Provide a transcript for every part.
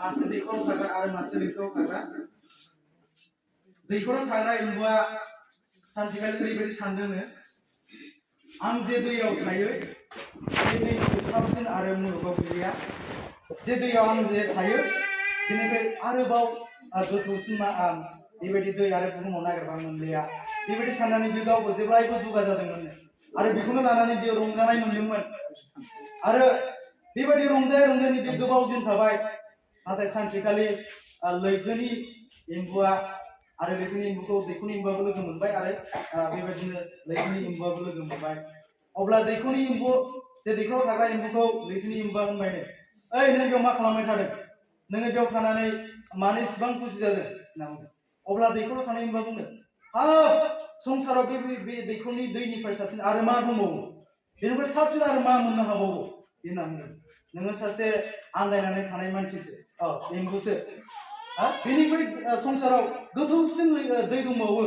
मासे दैखराव थाग्रा आरो मासे लैथोआव थाग्रा दैखराव थाग्रा एम्बुआ सानसेखालि ओरैबायदि सानदोंनो आं जे दैयाव थायो बे दैनिख्रुइ साबसिन आरो मुलुगाव गैया जे दैयाव आं जे थायो बेनिफ्राय आरोबाव गोथौसिन आं बेबायदि दै आरो बुहुमाव नागिरबा मोनलिया बेबायदि साननानै बे गावखौ जेब्लायबो दुगा जादोंमोन आरो बेखौनो लानानै बे रंजानाय मोनदोंमोन आरो बेबायदि रंजायै बे गोबाव दिन थाबाय नाथाय सानसेखालि लैथोनि एम्बुआ आरो लैथोनि एम्बुखौ दैखरनि एम्बुआबो लोगो मोनबाय आरो बेबायदिनो लैथोनि एम्बुआबो लोगो मोनबाय अब्ला दैखरनि एम्बु जे दैखराव थाग्रा एम्बुखौ लैथोनि एम्बुआ होनबायनो ओइ नों बेयाव मा खालामबाय थादों नोङो बेयाव थानानै मानो इसिबां खुसि जादों होनना बुंदों अब्ला दैखराव थानाय एम्बुआ बुंदों हाब संसाराव बे दैखरनि दैनिफ्राय साबसिन आरो मा दंबावो बेनिफ्राय साबसिन आरो मा मोननो हाबावो बे होनना बुंदों नोङो सासे आन्दायनानै थानाय मानसिसो एम्बुसो बेनिख्रुइ संसाराव गोथौसिन दै दंबावो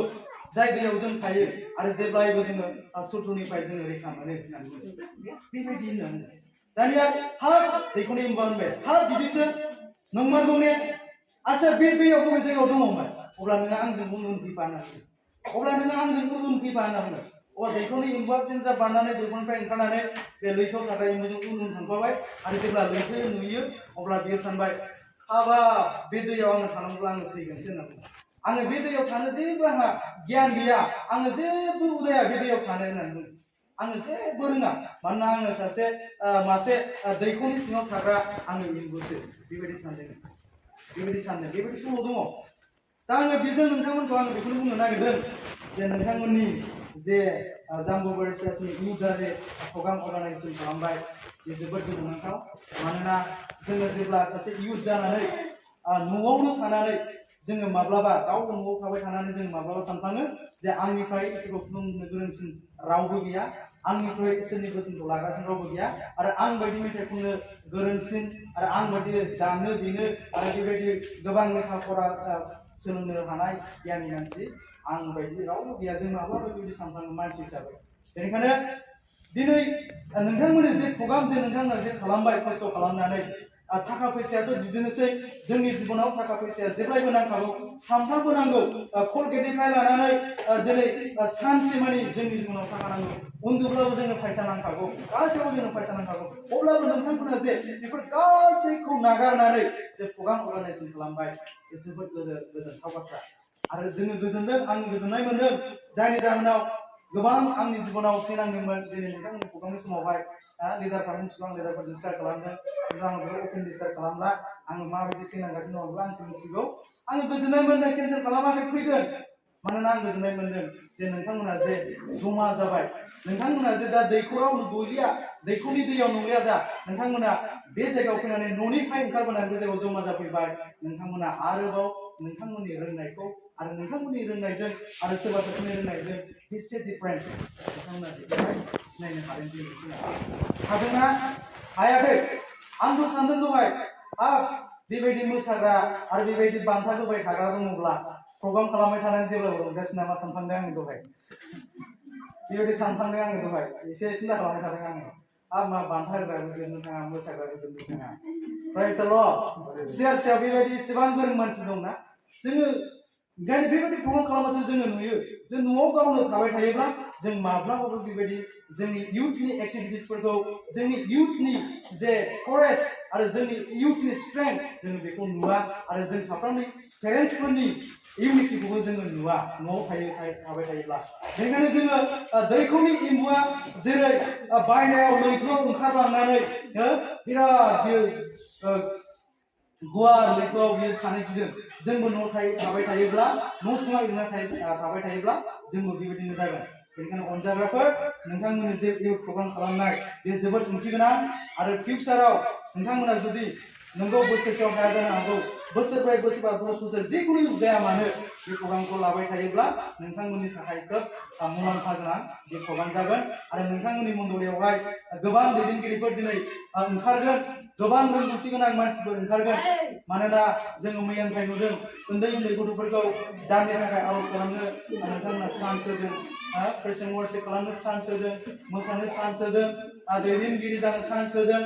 जाय दैयाव जों थायो आरो जेब्लायबो जोङो सुथुरनिफ्राय जोङो रैखा मोनो होननानै बुङो बेबायदि होननानै दानिया हाब दैखरनि एम्बुआ होनबाय हाब बिदिसो नंमारगौ ने आच्छा बे दैयाव बबे जायगायाव दङमोन अब्ला नोङो आंजों उनफैफा होनना बुङो अब्ला नोङो आंजों उनफैफा होनना बुङो अब्ला दैखरनि एम्बुआ फिनजा बारनानै दैखरनिफ्राय ओंखारनानै बे लैथोआव थाग्रा एम्बुजों उन थांफाबाय आरो जेब्ला लैथो नुयो अब्ला बियो सानबाय हाबाब बे दैयाव आङो थानांगौब्ला आङो थैगोनसो होनना बुङो आङो बे दैयाव थानो जेबो आंहा गियान गैया आङो जेबो उदाया बे दैयाव थानो होननानै बुङो आङो जेबो रोङा मानोना आङो सासे मासे दैखरनि सिङाव थाग्रा आङो एम्बुसो बेबायदि सानदों बेबायदि सल' दङ दा आङो बेजों नोंथांमोनखौ आङो बेखौनो बुंनो नागिरदों जे नोंथांमोननि जे जाम्बु बारि चर्चनि इउथआ जे प्रग्राम अर्गानाइजेसन खालामबाय बे जोबोद गोजोनथाव मानोना जोङो जेब्ला सासे इउथ जानानै न'आवनो थानानै जोङो माब्लाबा गाव न'आव थाबाय थानानै जों माब्लाबा सानफ्लाङो जे आंनिफ्राय इसोरखौ खुलुमनो गोरोंसिन रावबो गैया आंनिफ्राय इसोरनि बोसोनखौ लाग्रासिन रावबो गैया आरो आं बायदि मेथाइ खननो गोरोंसिन आरो आं बायदि दामनो देनो आरो बेबायदि गोबां लेखा फरा सोलोंनो हानाय गियानि मानसि आं बायदि रावबो गैया जों माब्लाबा बेबायदि सानफ्लाङो मानसि हिसाबै बेनिखायनो दिनै नोंथांमोननि जे प्रग्राम जे नोंथांमोना जे खालामबाय खस्थ' खालामनानै थाखा फैसायाथ' बिदिनोसै जोंनि जिबनाव थाखा फैसाया जेब्लायबो नांखागौ सानफ्रामबो नांगौ कलगेटनिफ्राय लानानै दिनै सानसेमानि जोंनि जिबनाव थाखा नांगौ उन्दुब्लाबो जोंनो फैसा नांखागौ गासैयावबो जोंनो फैसा नांखागौ अब्लाबो नोंथांमोना जे बेफोर गासैखौ नागारनानै जे प्रग्राम अर्गानाइजेसन खालामबाय बे जोबोद गोजोनथाव बाथ्रा आरो जोङो गोजोनदों आं गोजोननाय मोनदों जायनि जाहोनाव गोबां आंनि जिबनाव सैनांदोंमोन दिनै नोंथांमोननि प्रग्रामनि समावहाय लिडारफ्रा मिथिगौ आं लिडारफोरजों शेयार खालामदों खिन्थु आं बेखौ अपेनलि शेयार खालामला आङो माबायदि सैनांगासिनो दं आंसो मिथिगौ आङो गोजोननाय मोनदों केन्सेल खालामाखै फैगोन मानोना आं गोजोननाय मोनदों जे नोंथांमोना जे जमा जाबाय नोंथांमोना जे दा दैखराव गैलिया दैखरनि दैयाव नंलिया दा नोंथांमोना बे जायगायाव फैनानै न'निफ्राय ओंखारबोनानै बे जायगायाव जमा जाफैबाय नोंथांमोना आरोबाव नोंथांमोननि रोंनायखौ आरो नोंथांमोननि रोंनायजों आरो सोरबा सासेनि रोंनायजों बेसे डिफारेन्स नोंथांमोना सिनायनो हादों दिनै हादोंना हायाखै आंबो सानदों दहाय हाब बेबायदि मोसाग्रा आरो बेबायदि बान्था होबाय थाग्रा दङब्ला प्रग्राम खालामबाय थानानै जेब्लाबो रंजासिन नामा सानफ्लांदों आङो दहाय बेबायदि सानफ्लांदों आङो दहाय एसे सिन्था खालामबाय थादों आङो हाब मा बान्था होग्राबो जोबनो थाङा मोसाग्राबो जोबनो थाङा प्राइज द लर्ड सिआरसिआव बेबायदि इसेबां गोरों मानसि दंना जोङो ओंखायनो बेबायदि प्रग्राम खालामबासो जोङो नुयो जों न'आव गावनो थाबाय थायोब्ला जों माब्लाबाबो बेबायदि जोंनि इउथनि एक्टिभिटिसफोरखौ जोंनि इउथनि जे करेज आरो जोंनि इउथनि स्ट्रेंथ जोङो बेखौ नुवा आरो जों साफ्रोमनि पेरेन्टसफोरनि इउनिटिखौबो जोङो नुवा न'आव थाबाय थायोब्ला बेनिखायनो जोङो दैखरनि एम्बुआ जेरै बायह्रायाव लैथोआव ओंखारलांनानै बिराद बियो गुवार लैथोआव बियो थानो गिदों जोंबो न'आव थाबाय थायोब्ला न' सिङाव एरना थाबाय थायोब्ला जोंबो बेबायदिनो जागोन बेनिखायनो अनजाग्राफोर नोंथांमोननि जे इउथ प्रग्राम खालामनाय बे जोबोद ओंथि गोनां आरो फिउचाराव नोंथांमोना जुदि नोंगौ बोसोरसेयाव हाया जानो हागौ बोसोरब्रै बोसोरबा 10 बोसोर जिखुनु जाया मानो बे प्रग्रामखौ लाबाय थायोब्ला नोंथांमोननि थाखाय खोब मुलाम्फा गोनां बे प्रग्राम जागोन आरो नोंथांमोननि मण्डलीयावहाय गोबां दैदेनगिरिफोर दिनै ओंखारगोन गोबां रोंगौथि गोनां मानसिफोर ओंखारगोन मानोना जोङो मैयानिफ्राय नुदों उन्दै गथ'फोरखौ दाननि थाखाय आर'ज खालामनो नोंथांमोना चान्स होदों प्रेसिडेन्ट वार्शिप खालामनो चान्स होदों मोसानो चान्स होदों दैदेनगिरि जानो चान्स होदों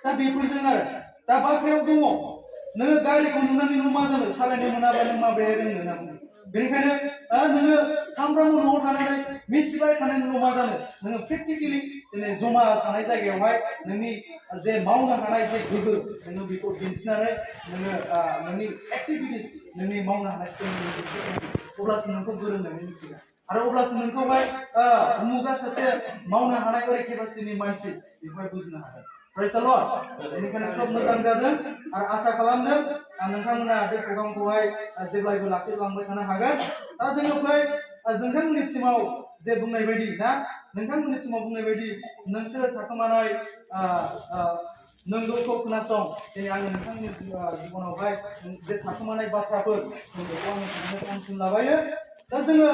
दा बेफोरजों आरो दा बाथ्रायाव दङ नोङो गारिखौ नुनानैल' मा जानो सालायनो मोनाबा नों माबोरै रोंनो होनना बुङो बेनिखायनो नोङो सानफ्रामबो न'आव थानानै मिथिबाय थानानैल' मा जानो नोङो प्रेक्टिकेलि दिनै जमा थानाय जायगायावहाय नोंनि जे मावनो हानाय जे गोहो नोङो बेखौ दिन्थिनानै नोङो नोंनि एक्टिभिटिस नोंनि मावनो हानाय स्किल अब्लासो नोंखौ गोरों होननानै मिथिगोन आरो अब्लासो नोंखौहाय उमुगा सासे मावनो हानाय ओरै केपासिटिनि मानसि बेखौहाय बुजिनो हागोन Praise the Lord बेनिखायनो खोब मोजां जादों आरो आसा खालामदों नोंथांमोना बे प्रग्रामखौहाय जेब्लायबो लाखिलांबाय थानो हागोन दा जोङो फै नोंथांमोननि टिमाव जे बुंनाय बायदि ना नोंथांमोननि टिमाव बुंनाय बायदि नोंसोरो थाखोमानाय नंगौखौ खोनासं दिनै आङो नोंथांनि जिबनावहाय जे थाखोमानाय बाथ्राफोर जों बेखौ आङो साननो लाबायो दा जोङो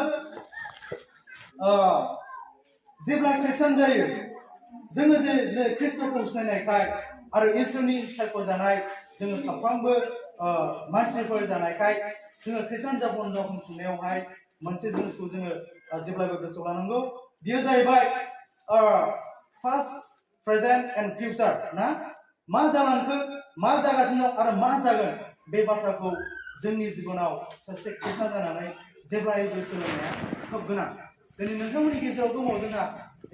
जेब्ला ख्रिस्टान जायो जोङो जे ख्रिस्टखौ सिनायनायखाय आरो इसोरनि सायख'जानाय जोङो साफ्रोमबो मानसिफोर जानायखाय जोङो ख्रिस्टान जावन खुंनायावहाय मोनसे जिनिसखौ जोङो जेब्लाबो गोसोआव लानांगौ बेयो जाहैबाय पास्ट प्रेजेन्ट एन्ड फिउचार ना मा जालांखो मा जागासिनो आरो मा जागोन बे बाथ्राखौ जोंनि जिबनाव सासे ख्रिस्टान जानानै जेब्लायबो सोलोंनाया खोब गोनां दिनै नोंथांमोननि गेजेराव दङ जोंहा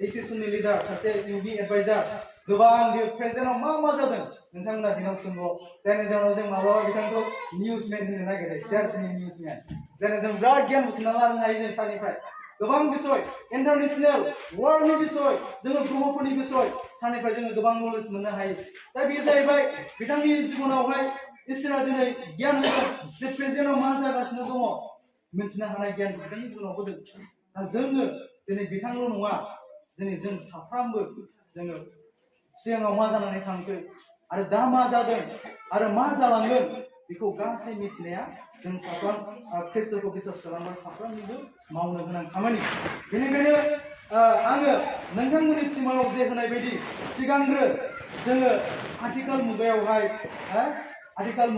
एसोसिएसननि लिडार सासे इउबि एडभाइजार गोबां बे प्रेजेन्टआव मा जादों नोंथांमोना बिनाव सोंगौ जायनि जाहोनाव जों माब्लाबा बिथांखौ निउसमेन होनो नागिरो चार्चनि निउसमेन जायनि जों बिराद गियान बुथुमना लानो हायो जों सारनिफ्राय गोबां बिसय इन्टारनेशनेल वर्ल्डनि बिसय जोङो ग्रहफोरनि बिसय सारनिफ्राय जोङो गोबां नलेज मोननो हायो दा बेयो जाहैबाय बिथांनि जिबनावहाय इसोरा दिनै गियान होदों जे प्रेजेन्टआव मा जागासिनो दङ मिथिनो हानाय गियान बिथांनि जिबनाव होदों दा जोङो दिनै बिथांल' नङा दिनै जों साफ्रोमबो जोङो सिगाङाव मा जानानै थांखो आरो दा मा जादों आरो मा जालांगोन बेखौ गासै मिथिनाया जों साफ्रोम ख्रिस्टखौ बिश्वास खालामग्रा साफ्रोमनिबो मावनो गोनां खामानि बेनिखायनो आङो नोंथांमोननि टिमाव जे होनाय बायदि सिगांग्रो जोङो आथिखाल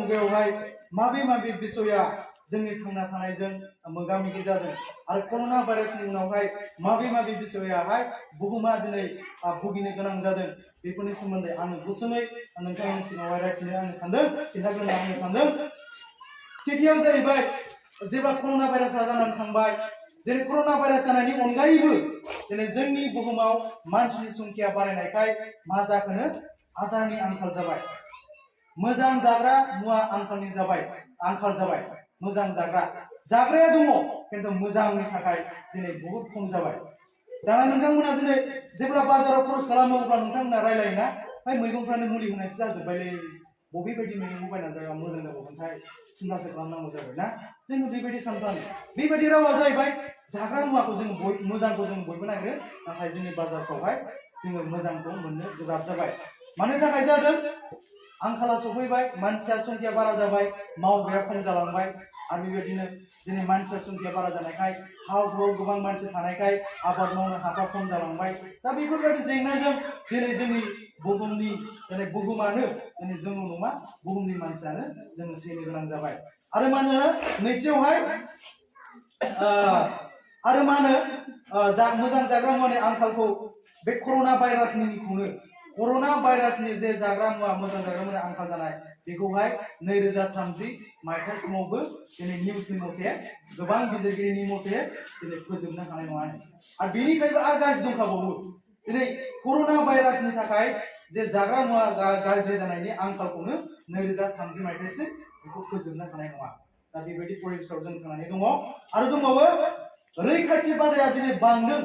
मुगायावहाय माबे बिसया जोंनि थांना थानायजों मोगा मोगि जादों आरो कर'ना भाइरासनि उनावहाय माबे बिसयाहाय बुहुमा दिनै भुगिनो गोनां जादों बेफोरनि सोमोन्दै आङो गुसुङै नोंथांनि सिगाङावहाय रायथिनो आङो सानदों खिन्थाग्रोनो आङो सानदों सेथियाव जाहैबाय जेब्ला कर'ना भाइरासआ जानानै थांबाय दिनै कर'ना भाइरास जानायनि अनगायैबो दिनै जोंनि बुहुमाव मानसिनि संख्या बारायनायखाय मा जाखोनो आदारनि आंखाल जाबाय मोजां जाग्रा मुवा आंखाल जाबाय मोजां जाग्राया दङ खिन्थु मोजांनि थाखाय दिनै बहुद खम जाबाय दाना नोंथांमोना दिनै जेब्ला बाजाराव खरस खालामो अब्ला नोंथांमोना रायलायोना भाई मैगंफ्रानो मुलि होनायसो जाजोब्बायलै बबेबायदि मैगंखौ बायना जायोबा मोजां जाबावगोनथाय सिन्थासो खालामनांगौ जाबाय ना जोङो बेबायदि सानफ्लाङो बेबायदि रावा जाहैबाय जाग्रा मुवाखौ जों मोजांखौ जों बयबो नागिरो नाथाय जोंनि बाजारफ्रावहाय जोङो मोजांखौ मोननो गोब्राब जाबाय मानि थाखाय जादों आंखाला सफैबाय मानसिया संख्या बारा जाबाय मावग्राया खम जालांबाय आरो बेबायदिनो दिनै मानसिया संख्या बारा जानायखाय हाफ्राव गोबां मानसि थानायखाय आबाद मावनो हाफ्रा खम जालांबाय दा बेफोरबायदि जेंनाजों दिनै जोंनि बुहुमनि दिनै बुहुमानो दिनै जोंल' नङा बुहुमनि मानसियानो जोङो सैनो गोनां जाबाय आरो मा होनो नैथियावहाय आरो मा होनो मोजां जाग्रा मुवानि आंखालखौ बे कर'ना भाइरासनि जे जाग्रा मुवा मोजां जाग्रा मुवानि आंखाल जानाय बेखौहाय 2030 मायथाइसिमावबो दिनै निउसनि मथे गोबां बिजिरगिरिनि मथे दिनै फोजोबनो हानाय नङा आरो बेनिफ्रायबो आरो गाज्रि दंखाबावो दिनै कर'ना भाइरासनि थाखाय जे जाग्रा मुवा गाज्रि जानायनि आंखालखौनो 2030 मायथाइसिम बेखौ फोजोबनो हानाय नङा दा बेबायदि परिबेसाव जों थांनानै दङ आरो दंबावो रैखाथि बादाया दिनै बांदों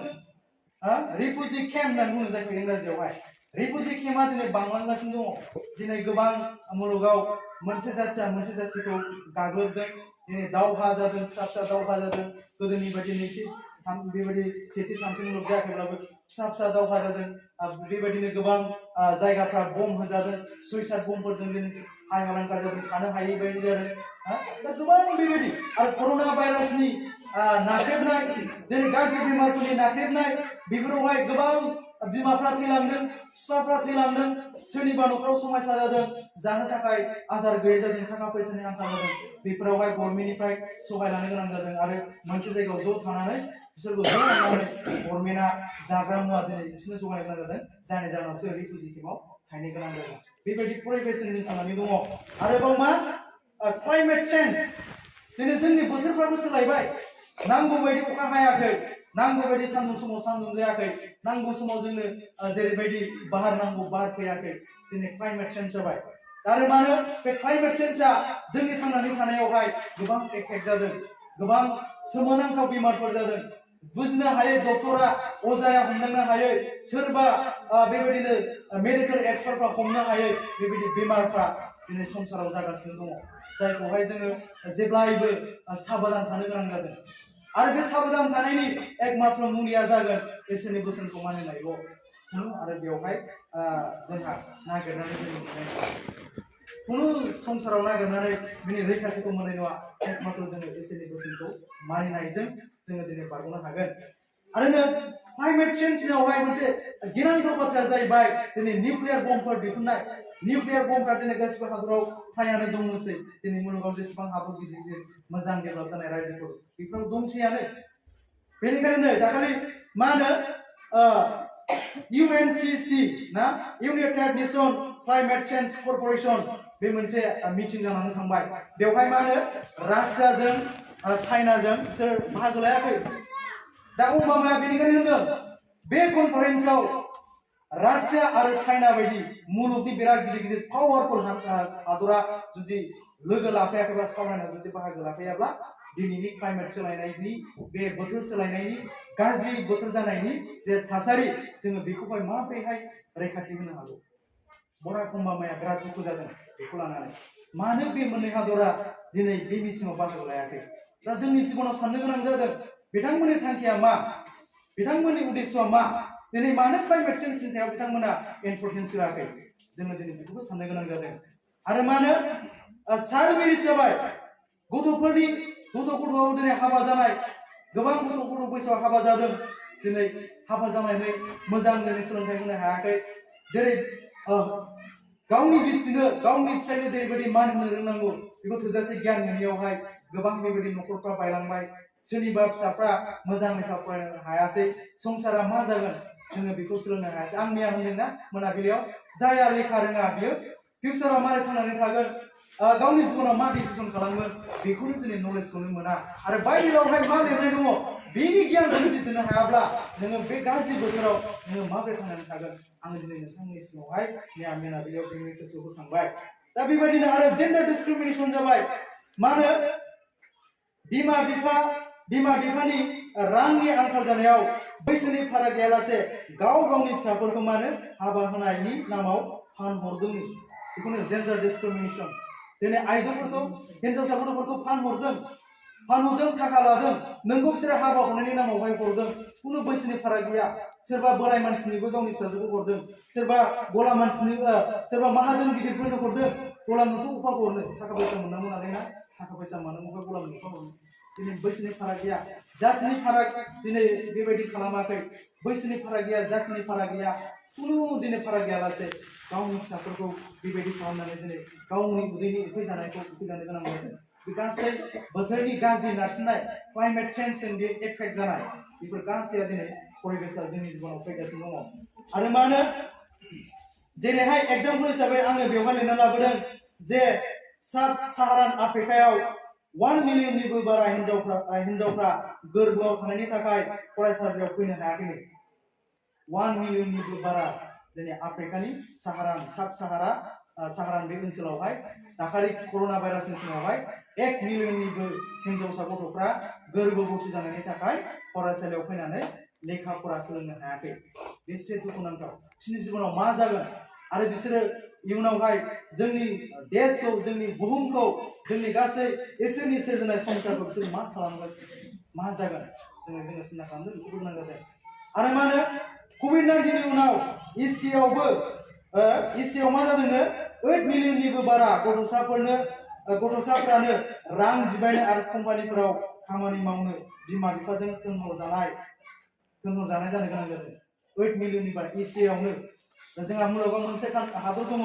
रिफुजि केम्प होननानै बुङो जायखौ इंराजियावहाय रिफुजि केम्पआ दिनै बांलांगासिनो दङ दिनै गोबां मुलुगाव मोनसे जाथिया मोनसे जाथिखौ गाग्लोबदों दिनै दावहा जादों फिसा दावहा जादों गोदोनि बायदि बेबायदि सेथि थामथि मुलुग जायाखैब्लाबो फिसा दावहा जादों बेबायदिनो गोबां जायगाफ्रा बम होजादों सुइसाइड बमफोरजों दिनै हाय हालांकार जादों थानो हायै बायदि जादों दा गोबां बेबायदि आरो कर'ना भाइरासनि नाख्रेबनाय दिनै गाज्रि बेमारफोरनि नाख्रेबनाय बेफोरावहाय गोबां बिमाफ्रा थैलांदों बिफाफ्रा थैलांदों सोरनिबा न'खराव समस्या जादों जानो थाखाय आदार गैयै जादों थाखा फैसानि आंखाल जादों बेफोरावहाय गभर्नमेन्टनिफ्राय सहाय लानो गोनां जादों आरो मोनसे जायगायाव ज' थानानै बिसोरखौ ज' लानानै गभर्नमेन्टआ जाग्रा मुवा दिनै बिसोरनो जगायनो गोनां जादों जायनि जाहोनाव बिसोर रिफुजि केम्पआव थाहैनो गोनां जादों बेबायदि परिबेसजों जों थांनानै दङ आरोबाव मा क्लाइमेट चेन्ज दिनै जोंनि बोथोरफ्राबो सोलायबाय नांगौ बायदि अखा हायाखै नांगौ बायदि सान्दुं समाव सान्दुं जायाखै नांगौ समाव जोंनो जेरैबायदि बार नांगौ बार फैयाखै दिनै क्लाइमेट चेन्ज जाबाय आरो मानो बे क्लाइमेट चेन्जआ जोंनि थांनानै थानायावहाय गोबां एफेक्ट जादों गोबां सोमोनांथाव बेमारफोर जादों बुझनो हायै डक्टरा अजाया हमदांनो हायै सोरबा बेबायदिनो मेडिकेल एक्सपार्टफ्रा हमनो हायै बेबायदि बेमारफ्रा दिनै संसाराव जागासिनो दङ जायखौहाय जोङो जेब्लायबो साबधान थानो गोनां जादों आरो बे साबधान थानायनि एकमात्र मुलिया जागोन इसोरनि बोसोनखौ मानिनायल' आरो बेवहाय जोंहा नागिरनानै जों मोननाय खुनु संसाराव नागिरनानै बिनि रैखाथिखौ मोननाय नङा एकमात्र जोङो इसोरनि बोसोनखौ मानिनायजों जोङो दिनै बारग'नो हागोन आरो क्लाइमेट चेन्जआवहाय मोनसे गिनांगौ बाथ्राया जाहैबाय दिनै निउक्लियार बमफोर दिहुननाय निउक्लियार बमफ्रा दिनै गासिबो हादराव फ्रायानो दंसै दिनै मुलुगाव जेसेबां हादर गिदिर गिदिर मोजां डेभेलप जानाय रायजोफोर बेफोराव दंसैयानो बेनिखायनो दाखालि मा होनो UNCC ना United nation climate change corporation बे मोनसे मिटिं जानानै थांबाय बेवहाय मा होनो रासियाजों चाइनाजों बिसोर बाहागो लायाखै दा ओबामाया बेनिखायनो होनदों बे कनफारेन्सआव रासिया आरो चाइना बायदि मुलुगनि बिराद गिदिर गिदिर पावारफुल हादरा जुदि लोगो लाफायाखैबा सावरायनायाव जुदि बाहागो लाफायाब्ला दिनैनि क्लाइमेट सोलायनायनि बे बोथोर सोलायनायनि गाज्रि बोथोर जानायनि जे थासारि जोङो बेखौहाय माबोरैहाय रैखाथि होनो हागौ बराक ओबामाया बिराद दुखु जादों बेखौ लानानै मानो बे मोननै हादरा दिनै बे मिटिङाव बाहागो लायाखै दा जोंनि जिबनाव साननो गोनां जादों बिथांमोननि थांखिया मा बिथांमोननि उद्देश्यआ मा दिनै मानो क्लाइमेट चेन्जनि सायाव बिथांमोना इम्परटेन्स होआखै जोङो दिनै बेखौबो साननो गोनां जादों आरो मानो चाइल्ड मेरिज जाबाय गथ'फोरनि गथ'आव दिनै हाबा जानाय गोबां गथ' बैसोआव हाबा जादों दिनै हाबा जानानै मोजां दिनै सोलोंथाइ होनो हायाखै जेरै गावनि बिसिनो गावनि फिसायनो जेरैबायदि मान होनो रोंनांगौ बेखौ थोजासे गियान मोनैयावहाय गोबां बेबायदि न'खरफ्रा बायलांबाय सोरनिबा फिसाफ्रा मोजां लेखा फरायनो हायासै संसारा मा जागोन जोङो बेखौ सोलोंनो हायासै आं मैया होनदोंना मोनाबिलियाव जाया लेखा रोङा बियो फिउचाराव मारै थांनानै थागोन गावनि जिबनाव मा डिसिसन खालामगोन बेखौनो दिनै नलेजखौनो मोना आरो बाइबेलावहाय मा लिरनाय दङ बेनि गियानखौनो बिजिरनो हायाब्ला नोङो बे गाज्रि बोथोराव नोङो माबोरै थांनानै थागोन आङो दिनै नोंथांनि सिगाङावहाय मैया मोनाबिलियाव बे मेसेजखौ होखांबाय दा बेबायदिनो आरो जेन्डार डिसक्रिमिनेसन जाबाय मा होनो बिमा बिफानि रांनि आंखाल जानायाव बैसोनि फाराग गैयालासे गावनि फिसाफोरखौ मा होनो हाबा होनायनि नामाव फानहरदों बेखौनो जेन्डार डिसक्रिमिनेसन दिनै आइजोफोरखौ हिनजावसा गथ'फोरखौ फानहरदों थाखा लादों नोंगौ बिसोरो हाबा हरनायनि नामावहाय हरदों खुनु बैसोनि फाराग गैया सोरबा बोराय मानसिनिबो गावनि फिसाजोखौ हरदों सोरबा गला मानसिनि सोरबा माहाजोन गिदिरफोरनो हरदों गलामनोथ' उफा हरनो थाखा फैसा मोननांगौ नालाय ना थाखा फैसा मोननांगौबा गलामनो उफा हरनो दिनै बैसोनि फाराग गैया जातिनि फाराग दिनै बेबायदि खालामाखै बैसोनि फाराग गैया जातिनि फाराग गैया खुनु दिनै फाराग गैयालासे गावनि फिसाफोरखौ बेबायदि खालामनानै दिनै गावनि उदैनि उखैजानायखौ उखैजानो गोनां जादों बे गासै बोथोरनि गाज्रि नारसिननाय क्लाइमेट चेन्जजों बे एफेक्ट जानाय बेफोर गासैया दिनै परिबेसआ जोंनि जिबनाव फैगासिनो दङ आरो मा होनो जेरैहाय एग्जाम्पल हिसाबै आङो बेवहाय लिरना लाबोदों जे साब साहारान आफ्रिकायाव 1 मिलियननिबो बारा हिनजावफ्रा गोरबोआव थानायनि थाखाय फरायसालियाव फैनो हायाखै 1 मिलियननिबो बारा दिनै आफ्रिकानि साब साहारान बे ओनसोलावहाय दाखालि कर'ना भाइरासनि समावहाय 1 मिलियननिबो हिनजावसा गथ'फ्रा गोरबोबती जानायनि थाखाय फरायसालियाव फैनानै लेखा फरा सोलोंनो हायाखै बेसे दुखुनांथाव बिसोरनि जिबनाव मा जागोन आरो बिसोरो इयुनावहाय जोंनि देशखौ जोंनि बुहुमखौ जोंनि गासै इसोरनि सोरजिनाय संसारखौ बिसोर मा खालामगोन मा जागोन जोङो सिन्था खालामनो बेखौ गोनां जादों आरो मा होनो कभिड-19नि उनाव एसियाव मा जादोंनो 8 मिलियननिबो बारा गथ'साफ्रानो रां बिबायनाय आरो कम्पानिफोराव खामानि मावनो बिमा बिफाजों दोनहरजानाय जानो गोनां जादों 8 मिलियननि बारा एसियावनो जोंहा मुलुगाव मोनसे हादर दङ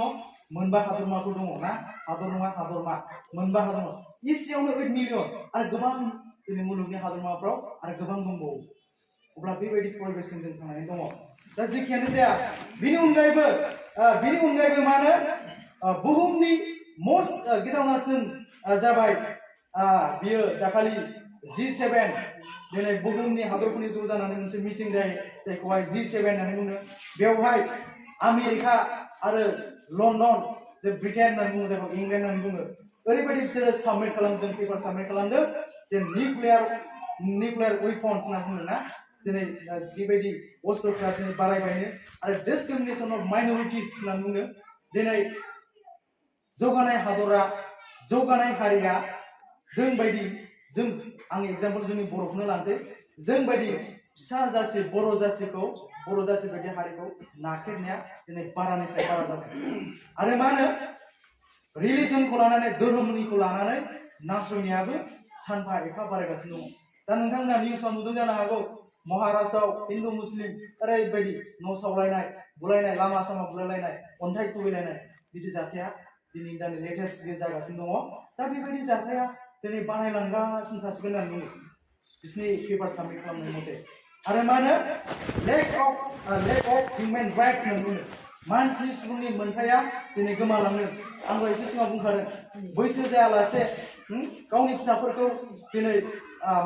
मोनबा हादरमाफोर दङ ना हादर नङा हादरमा मोनबा हादरमा एसियावनो 8 मिलियन आरो गोबां दिनै मुलुगनि हादरमाफ्राव आरो गोबां दंबावो अब्ला बेबायदि परिबेसजों जों थांनानै दङ दा जेखियानो जाया बिनि अनगायैबो मा होनो बुहुमनि most गिथावनासिन जाबाय बियो दाखालि G7 दिनै बुहुमनि हादरफोरनि ज' जानानै मोनसे मिटिं जायो जायखौहाय G7 होननानै बुङो बेवहाय आमेरिका आरो लन्डन जे ब्रिटेन होननानै बुङो जायखौ इंलेन्ड होननानै बुङो ओरैबायदि बिसोरो साबमिट खालामदों पेपार साबमिट खालामदों जे निउक्लियार वेपन्स होनना बुङो ना दिनै बेबायदि अस्त्रफ्रा दिनै बारायबायनो आरो डिसक्रिमिनेसन अफ माइनरिटिस होनना बुङो दिनै जौगानाय हादरा जौगानाय हारिया जों आं एग्जाम्पल जोंनि बर'खौनो लानोसै जों बायदि फिसा जाथि बर' जाथि बायदि हारिखौ नाख्रेबनाया दिनै बारानिफ्राय बारा जादों आरो मा होनो रिलिजनखौ लानानै धोरोमनिखौ लानानै नासयनायाबो सानफा एफा बारायगासिनो दङ दा नोंथांमोना निउसाव नुदों जानो हागौ महाराष्ट्रआव हिन्दु मुस्लिम ओरैबायदि न' सावलायनाय बुलायनाय लामा सामा बुलायलायनाय अन्थाइ खुबैलायनाय बिदि जाथाया दिनै दानि लेटेस्ट बे जागासिनो दङ दा बेबायदि जाथाया दिनै बारायलांगासिनो थासिगोन होननानै बुङो बिसिनि पेपार साबमिट खालामनाय मथे आरो मा होनो लेक अफ हिउमेन राइट्स होननानै बुङो मानसि सुबुंनि मोनथाया दिनै गोमालाङो आंबो एसे सिगाङाव बुंखादों बैसो जायालासे गावनि फिसाफोरखौ दिनै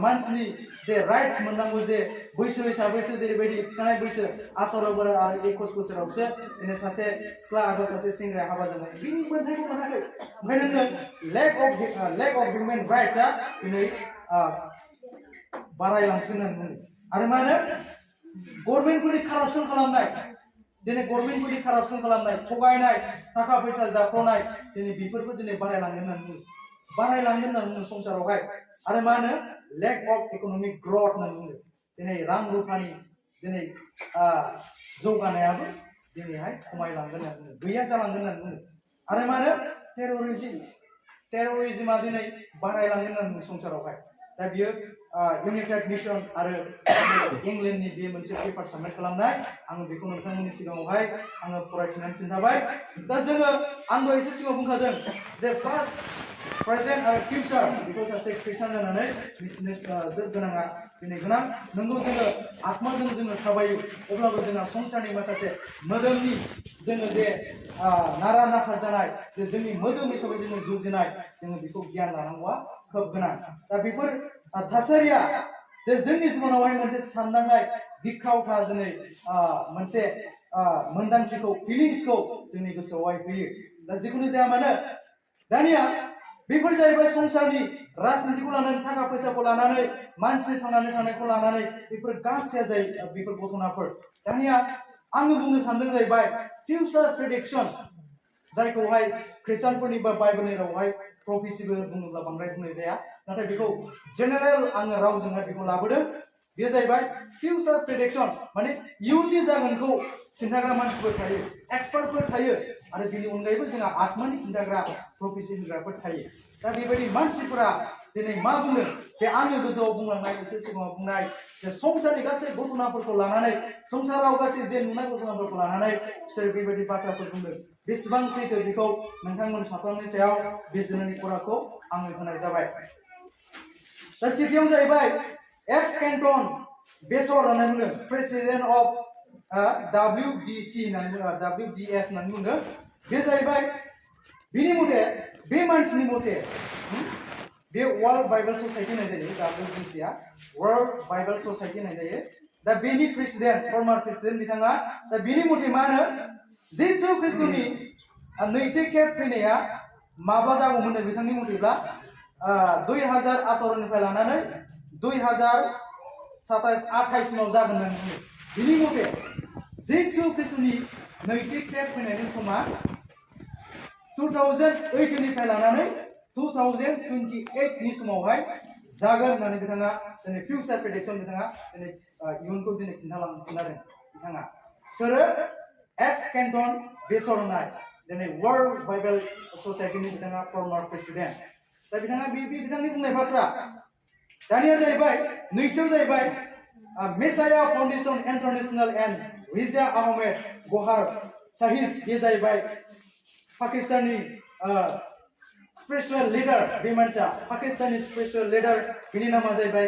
मानसिनि जे राइट्स मोननांगौ जे बैसो हिसाबैसो जेरैबायदि थिखानाय बैसो 18 आरो 21 बोसोरावसो दिनै सासे सिख्ला आरो सासे सेंग्राया हाबा जानाय बिनि मोनथायखौ मोनाखै ओंखायनो नों लेक अफ हिउमेन राइट्सआ दिनै बारायलांसिगोन होननानै बुङो आरो मा होनो गभर्नमेन्टफोरनि कारापसन खालामनाय दिनै गभर्नमेन्टफोरनि कारापसन खालामनाय थगायनाय थाखा फैसा जाख्ल'नाय दिनै बेफोरबो दिनै बारायलांगोन होननानै बुङो संसारावहाय आरो मा होनो लेक अफ इकनमिक ग्रथ होननानै बुङो दिनै रां रुफानि दिनै जौगानायाबो दिनैहाय खमायलांगोन होननानै बुङो गैया जालांगोन होननानै बुङो आरो मा होनो टेररिज्मआ दिनै बारायलांगोन होननानै बुङो संसारावहाय दा बियो इउनाइटेड नेशन आरो इंलेन्डनि बे मोनसे पेपार साबमिट खालामनाय आङो बेखौ नोंथांमोननि सिगाङावहाय आङो फरायथिनानै खिन्थाबाय दा जोङो आंबो एसे सिगाङाव बुंखादों जे फार्स्ट प्रेजेन्ट आरो फिउचार बेखौ सासे ख्रिस्टान जानानै मिथिनो जोबोद गोनाङा दिनै गोनां नंगौ जोङो आत्माजों जोङो थाबायो अब्लाबो जोंहा संसारनि माखासे मोदोमनि जोङो जे नारा नाथा जानाय जे जोंनि मोदोम हिसाबै जोङो जुजिनाय जोङो बेखौ गियान लानांगौआ खोब गोनां दा बेफोर थासारिया जे जोंनि जिबनावहाय मोनसे सानदांनाय गिख्रावथार दिनै मोनसे मोन्दांथिखौ फिलिंसखौ जोंनि गोसोआवहाय होयो दा जिखुनु जाया मानो दानिया बेफोर जाहैबाय संसारनि राजनितिखौ लानानै थाखा फैसाखौ लानानै मानसि थांनानै थानायखौ लानानै बेफोर गासैया जायो बेफोर घटनाफोर दानिया आङो बुंनो सानदों जाहैबाय फिउचार प्रेडिक्सन जायखौहाय ख्रिस्टानफोरनि बा बाइबेलनि रावहाय प्रफेसिबो बुङोब्ला बांद्राय बुंनाय जाया नाथाय बेखौ जेनेरेल आङो रावजोंहाय बेखौ लाबोदों बेयो जाहैबाय फिउचार प्रेडिक्सन माने इयुननि जागोनखौ खिन्थाग्रा मानसिफोर थायो एक्सपार्टफोर थायो आरो बेनि अनगायैबो जोंहा आत्मानि खिन्थाग्रा प्रफेसि होग्राफोर थायो दा बेबायदि मानसिफोरा दिनै मा बुङो बे आङो गोजौआव बुंलांनाय एसे सिगाङाव बुंनाय जे संसारनि गासै घटनाफोरखौ लानानै संसाराव गासै जे नुनाय घटनाफोरखौ लानानै बिसोर बेबायदि बाथ्राफोर बुंदों बेसेबां सैथो बेखौ नोंथांमोन साफ्रोमनि सायाव बिजिरनायनि खराखौ आङो होनाय जाबाय दा सेथियाव जाहैबाय एफ केन्टन बेसर होननानै बुंदों प्रेसिडेन्ट अफ WBC होननानै बुङो WBS होननानै बुंदों बे जाहैबाय बिनि मथे बे मानसिनि मथे बे वर्ल्ड बाइबल ससाइटि होननाय जायो WBC आ वर्ल्ड बाइबल ससाइटि होननाय जायो दा बेनि प्रेसिडेन्ट फर्मार प्रेसिडेन्ट बिथाङा दा बिनि मथे मा होनो जिसु ख्रिस्टनि नैथि खेब फैनाया माब्ला जागौमोन बिथांनि मथेब्ला 2018 निफ्राय लानानै 2027-28 सिमाव जागोन होननानै बुङो बिनि मथे जिसु ख्रिस्टनि नैथि खेब फैनायनि समा 2008 निफ्राय लानानै 2028 नि समावहाय जागोन होननानै बिथाङा दिनै फिउचार प्रेडिक्सन बिथाङा दिनै इयुनखौ दिनै खिन्थादों बिथाङा सोरो एफ केन्टन बेसर होननाय दिनै वर्ल्ड बाइबल ससाइटिनि बिथाङा फर्मार प्रेसिडेन्ट दा बिथाङा बिथांनि बुंनाय बाथ्रा दानिया जाहैबाय नैथियाव जाहैबाय मेसाया फाउन्डेसन इन्टारनेशनल एन्ड रिजा आहमेद गहार साहिज बे जाहैबाय पाकिस्ताननि स्पिरिचुअल लिडार बे मानसिया पाकिस्ताननि स्पिरिचुअल लिडार बिनि नामा जाहैबाय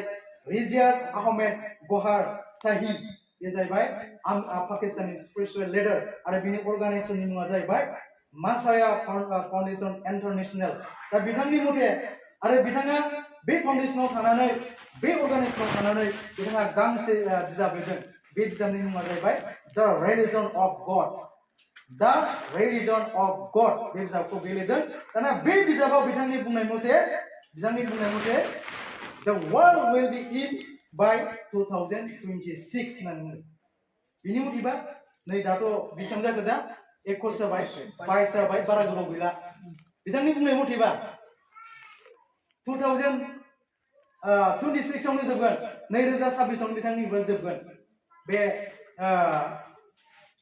रिजियास आहमेद गहार साहि बे जाहैबाय पाकिस्ताननि स्पिरिचुवेल लिडार आरो बिनि अर्गानाइजेशननि मुङा जाहैबाय मासाया फाउन्डेशन इन्टारनेशनेल दा बिथांनि मथे आरो बिथाङा बे फाउन्डेशनाव थानानै बे अर्गानाइजेशनाव थानानै बिथाङा गांसे बिजाब लिरदों बे बिजाबनि मुङा जाहैबाय द रिलिजन अफ गड द रिलिजन अफ गड बे बिजाबखौ बे लिरदों दाना बे बिजाबाव बिथांनि बुंनाय मथे the world will be in by 2026 होननानै बुङो बिनि मथेबा नै दाथ' बेसेबां जाखो दा 21 जाबाय 22 जाबाय बारा गोबाव गैला बिथांनि बुंनाय मथेबा 2026 आवनो जोबगोन 2026 आवनो बिथांनि जोबगोन बे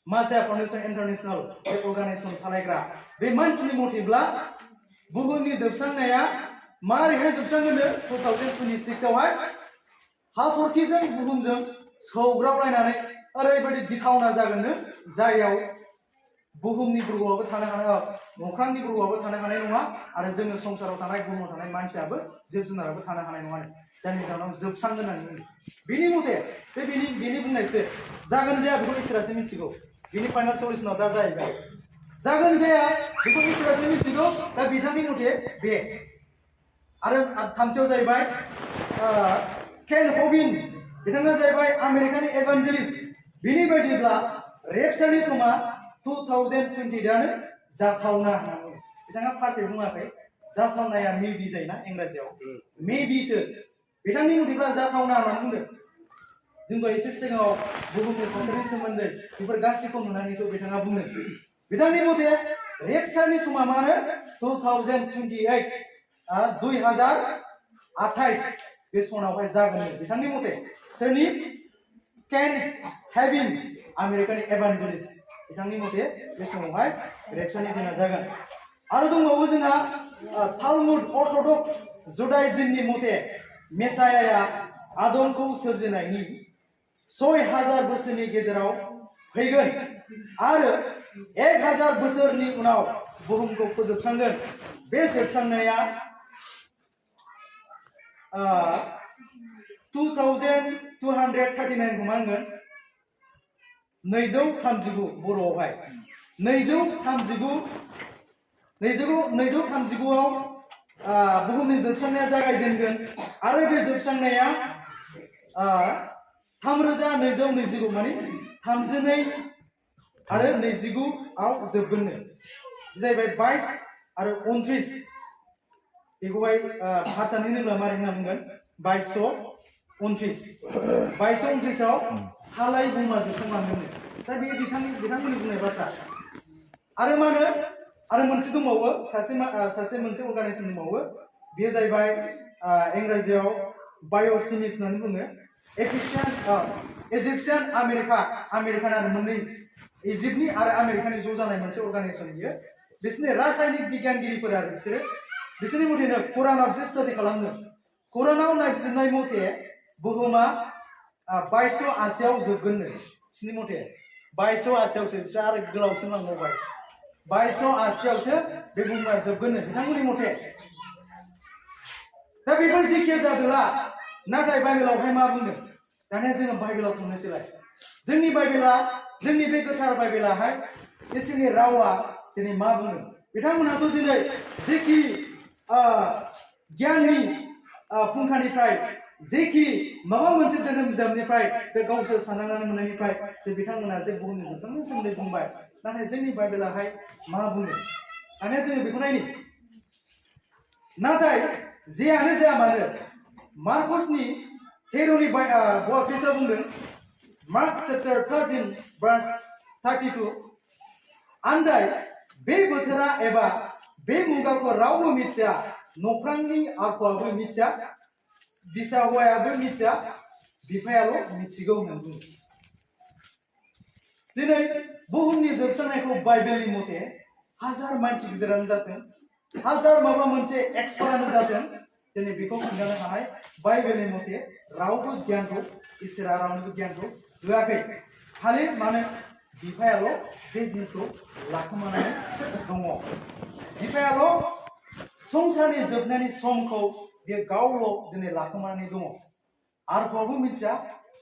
मासाया फाउन्डेशन इन्टारनेशनेल बे अर्गानाइजेशन सालायग्रा बे मानसिनि मथेब्ला बुहुमनि जोबस्रांनाया मारैहाय जोबस्रांगोनो 2026 आवहाय हाथरखिजों बुहुमजों सौग्रावलायनानै ओरैबायदि गिथावना जागोननो जायाव बुहुमनि ग्रहआबो थानो हानाय अख्रांनि ग्रहआबो थानो हानाय नङा आरो जोङो संसाराव थानाय बुहुमाव थानाय मानसियाबो जिब जुनाराबो थानो हानाय नङा जायनि जाहोनाव जोबस्रांगोन होननानै बुङो बिनि मथे बे बिनि बुंनायसो जागोन जाया बेखौ इसोरासो मिथिगौ बिनि फाइनाल सल्युशनाव दा जाहैबाय जागोन जाया बेखौ इसोरासो मिथिगौ दा बिथांनि मथे बे आरो थामथियाव जाहैबाय केन हबिन बिथाङा जाहैबाय आमेरिकानि एभान्जेलिस्ट बिनि बायदिब्ला रेपचारनि समा 2020 आनो जाथावना होननानै बिथाङा पारफेक्ट बुङाखै जाथावनाया मेबि जायोना इंराजियाव मेबिसो बिथांनि मथेब्ला जाथावना होननानै बुंदों जोंथ' एसे सिगाङाव बुहुमनि थासारिनि सोमोन्दै बेफोर गासैखौ नुनानैथ' बिथाङा बुंदों बिथांनि मथे रेपचारनि समा मानो 2028 2028 बे सनावहाय जागोन बिथांनि मथे सोरनि केन हेभिन आमेरिकानि एभान्जेलिस्ट बिथांनि मथे बे समावहाय रेपचारनि दिना जागोन आरो दंबावो जोंहा तालमुड अर्थ'डक्स जुडाइज्मनि मथे मेसायाया आदमखौ सोरजिनायनि 6000 बोसोरनि गेजेराव फैगोन आरो 1000 बोसोरनि उनाव बुहुमखौ फोजोबस्रांगोन बे जोबस्रांनाया 2239 खौ मा होनगोन 239 बर'आवहाय 239 आव बुहुमनि जोबस्रांनाया जागायजेनगोन आरो बे जोबस्रांनाया 3229 माने 32 आरो 29 आव जोबगोननो जाहैबाय 22 आरो 29 बेखौहाय भाषानि होनोब्ला मारै होनना बुंगोन 2229 आव हालाय बुहुमा जोबस्रांलांगोन दा बे बिथांमोननि बुंनाय बाथ्रा आरो मा होनो आरो मोनसे दंबावो सासे मोनसे अर्गानाइजेशन दंबावो बेयो जाहैबाय इंराजियाव बाय'सिमिस होननानै बुङो इजिप्शियान आमेरिकान आरो मोननै इजिप्टनि आरो आमेरिकानि ज' जानाय मोनसे अर्गानाइजेशन बियो बिसोरनि रासायनिक बिगियानगिरिफोर आरो बिसोरनि मथेनो कुरानावसो स्टाडि खालामदों कुरानाव नायबिजिरनाय मथे बुहुमा 2280 आव जोबगोननो बिसोरनि मथे 2280 आवसो बिसोर आरो गोलावसिन लांबावबाय 2280 आवसो बे बुहुमा जोबगोननो बिथांमोननि मथे दा बेफोर जेखि जादोला नाथाय बाइबेलावहाय मा बुंदों दानिया जोङो बाइबेलाव थांनोसैलाय जोंनि बाइबेला जोंनि बे गोथार बाइबेलाहाय इसोरनि रावा दिनै मा बुङो बिथांमोनहाथ' दिनै जेखि गियाननि फुंखानिफ्राय जेखि माबा मोनसे धोरोम बिजाबनिफ्राय बे गावसोर साननानै मोननायनिफ्राय जे बिथांमोना जे बुहुमनि जोबस्रांनायनि सोमोन्दै बुंबाय नाथाय जोंनि बाइबेलाहाय मा बुङो दानिया जोङो बेखौ नायनि नाथाय जेयानो जाया मानो मार्कसनि 13 32 बुंदों मार्क चैप्टार 13 verse 32 आन्दाय बे बोथोरा एबा बे मुगाखौ रावबो मिथिया नख्रांनि आखुआबो मिथिया बिसा हौवायाबो मिथिया बिफायाल' मिथिगौ होननानै बुङो दिनै बुहुमनि जोबस्रांनायखौ बाइबेलनि मथे हाजार मानसि गिदिरानो जाथों हाजार माबा मोनसे एक्सपार्टआनो जाथों दिनै बेखौ खोन्थानो हानाय बाइबेलनि मथे रावबो गियानखौ इसोरा रावनोबो गियानखौ होआखै खालि मानो बिफायाल' बे जिनिसखौ लाखोमानानै दङ बिफायाल' संसारनि जोबनायनि समखौ बे गावल' दिनै लाखोमानानै दङ आरोबावबो मिथिया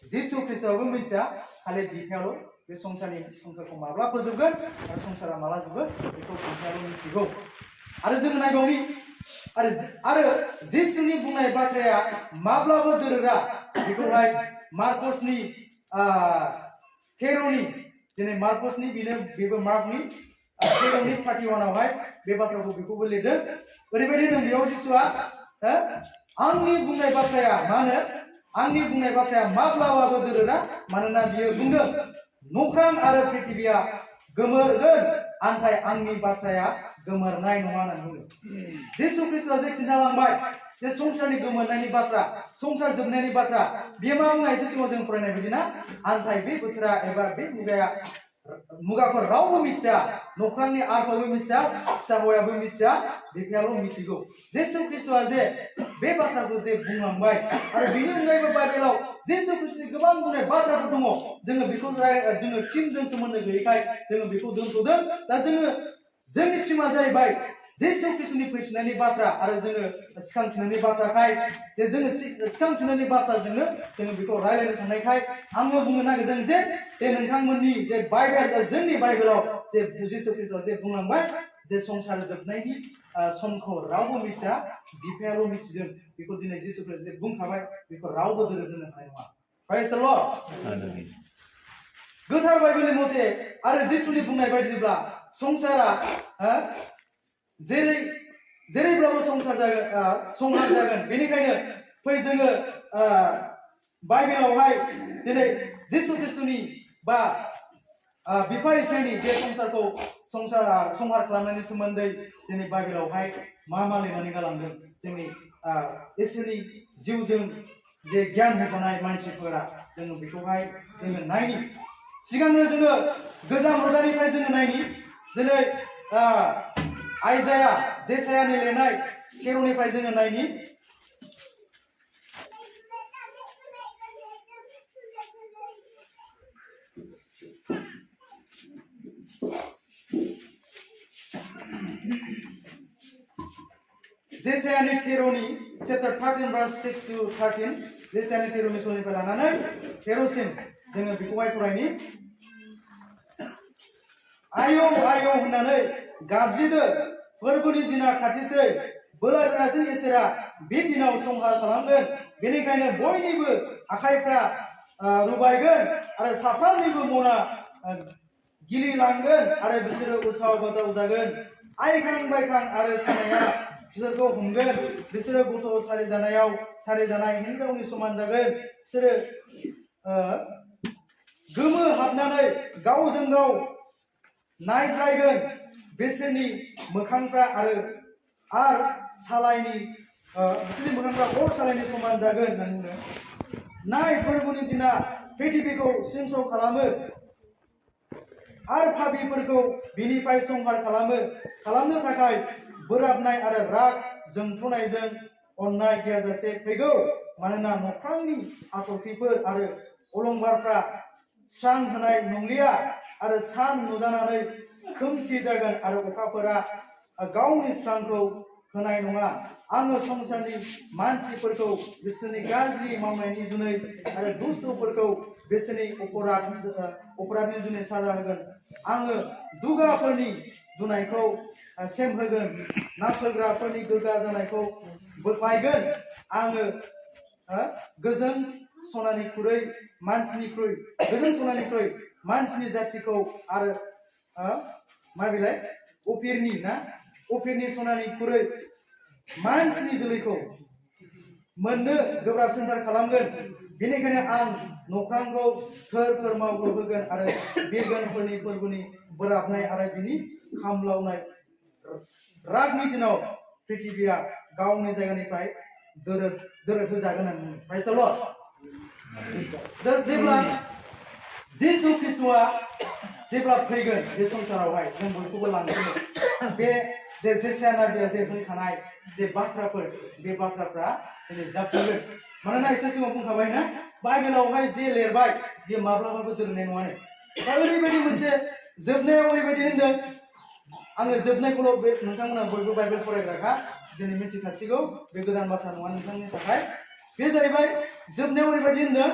जिसु ख्रिस्टआबो मिथिया खालि बिफायाल' बे संसारखौ माब्ला फोजोबगोन आरो संसारा माला जोबगोन बेखौ बिफायाल' मिथिगौ आरो जों नायबावनि आरो जिसुनि बुंनाय बाथ्राया माब्लाबो दोरोरा बेखौहाय मार्कसनि 13 दिनै मार्कसनि बेबो मार्कनि 13 31 आवहाय बे बाथ्राखौ बेखौबो लिरदों ओरैबायदि होनदों बेयाव जिसुआ आंनि बुंनाय बाथ्राया मा होनो आंनि बुंनाय बाथ्राया माब्लाबाबो दोरोरा मानोना बियो बुंदों नख्रां आरो पृथिबिया गोमोरगोन नाथाय आंनि बाथ्राया गोमोरनाय नङा होननानै बुंदों जिसु ख्रिस्टआ जे खिन्थालांबाय जे संसारनि गोमोरनायनि बाथ्रा संसार जोबनायनि बाथ्रा बेयो मा बुङा एसे सिगाङाव जों फरायनाय बायदि ना नाथाय बे बोथोरा एबा बे मुगाखौ रावबो मिथिया नख्रांनि आरखौबो मिथिया फिसा हौवायाबो मिथिया बिफायाल' मिथिगौ जिसु ख्रिस्टआ जे बे बाथ्राखौ जे बुंलांबाय आरो बेनि अनगायैबो बाइबेलाव जिसु ख्रिस्टनि गोबां बुंनाय बाथ्राफोर दङ जोङो बेखौ जोङो टिमजों सोमोन्दो गैयैखाय जोङो बेखौ दोनथ'दों दा जोंनि टिमा जाहैबाय जिसु ख्रिस्टनि फैफिननायनि बाथ्रा आरो जोङो सिखांफिननायनि बाथ्राखाय जे जोङो सिखांफिननायनि बाथ्राजोंनो जोङो बेखौ रायलायनो थांनायखाय आङो बुंनो नागिरदों जे नोंथांमोननि जे बाइबेल जोंनि बाइबेलाव जे जिसु ख्रिस्टआ जे बुंलांबाय जे संसार जोबनायनि समखौ रावबो मिथिया बिफायाल' मिथिदों बेखौ दिनै जिसु ख्रिस्टआ जे बुंखाबाय बेखौ रावबो दोरोदनो हानाय नङा प्रेज द लर्ड गोथार बाइबेलनि मथे आरो जिसुनि बुंनाय बायदिब्ला संसारा जेरैब्लाबो संहार जागोन बेनिखायनो फै जोङो बाइबेलावहाय दिनै जिसु ख्रिस्टनि बा बिफा इसोरनि बे संसारखौ संहार खालामनायनि सोमोन्दै दिनै बाइबेलावहाय मा लिरनानै गालांदों जोंनि इसोरनि जिउजों जे गियान होजानाय मानसिफोरा जोङो बेखौहाय जोङो नायनि सिगांनो जोङो गोजाम मुगानिफ्राय जोङो नायनि दिनै आइजाया जेसायानि लिरनाय 13 जोङो नायनि जेसायानि 13 chapter 13 verse 6 to 13 जेसायानि 13 सलनिफ्राय लानानै 13 सिम जोङो बेखौहाय फरायनि आयौ होननानै गाबज्रिदो फोरबोनि दिना खाथिसै बोराइफोरासो इसोरा बे दिनाव संहार खालामगोन बेनिखायनो बयनिबो आखाइफ्रा रुबायगोन आरो साफ्रोमनिबो मना गिलिलांगोन आरो बिसोरो उसाव बादाव जागोन आइखां बायखां आरो सानाया बिसोरखौ हमगोन बिसोरो गथ' सारिजानाय हिन्जावनि समान जागोन बिसोरो गोमो हाबनानै गावजों गाव नायज्लायगोन बिसोरनि मोखांफ्रा बिसोरनि मोखांफ्रा अर सालायनि समान जागोन होननानै बुंदों नाय फोरबोनि दिना पृथिबीखौ सिंस' खालामो आरो पापिफोरखौ बिनिफ्राय संहार खालामनो थाखाय बोराबनाय आरो राग जोंफ्रुनायजों अननाय गैयाजासे फैगौ मानोना नख्रांनि हाथरखिफोर आरो अलंबारफ्रा स्रां होनाय नंलिया आरो सान नुजानानै खोमसि जागोन आरो अखाफोरा गावनि स्रांखौ होनाय नङा आङो संसारनि मानसिफोरखौ बिसोरनि गाज्रि मावनायनि जुनै आरो दुष्टफोरखौ बिसोरनि अपराधनि जुनै साजा होगोन आङो दुगाफोरनि दुनायखौ सेमहोगोन नासयग्राफोरनि गोगा जानायखौ बोख्लायगोन आङो गोजों सनानिख्रुइ मानसिनि जाथिखौ आरो अफिरनि सनानिख्रुइ मानसिनि जोलैखौ मोननो गोब्राबसिनथार खालामगोन बेनिखायनो आं नख्रांखौ थोर मावहोगोन आरो बिरगोनफोरनि फोरबोनि बोराबनाय आरो बिनि खामलावनाय रागनि दिनाव पृथिबीया गावनि जायगानिफ्राय दोरदहोजागोन होननानै प्रेज द लर्ड जेब्ला जिसु ख्रिस्टआ जेब्ला फैगोन बे संसारावहाय जों बयखौबो लांगोन बे जेसाया नाबिया जे बुंखानाय जे बाथ्राफोर बे बाथ्राफ्रा दिनै जाफुंगोन मानोना एसे सिगाङाव बुंखाबाय ना बाइबेलावहाय जे लिरबाय बेयो माब्लाबाबो दोननाय नङानो दा ओरैबायदि मोनसे जोबनायाव ओरैबायदि होनदों आङो जोबनायखौल' बे नोंथांमोना बयबो बाइबेल फरायग्राखा दिनै मिथिखासिगौ बे गोदान बाथ्रा नङा नोंथांनि थाखाय बे जाहैबाय जोबनायाव ओरैबायदि होनदों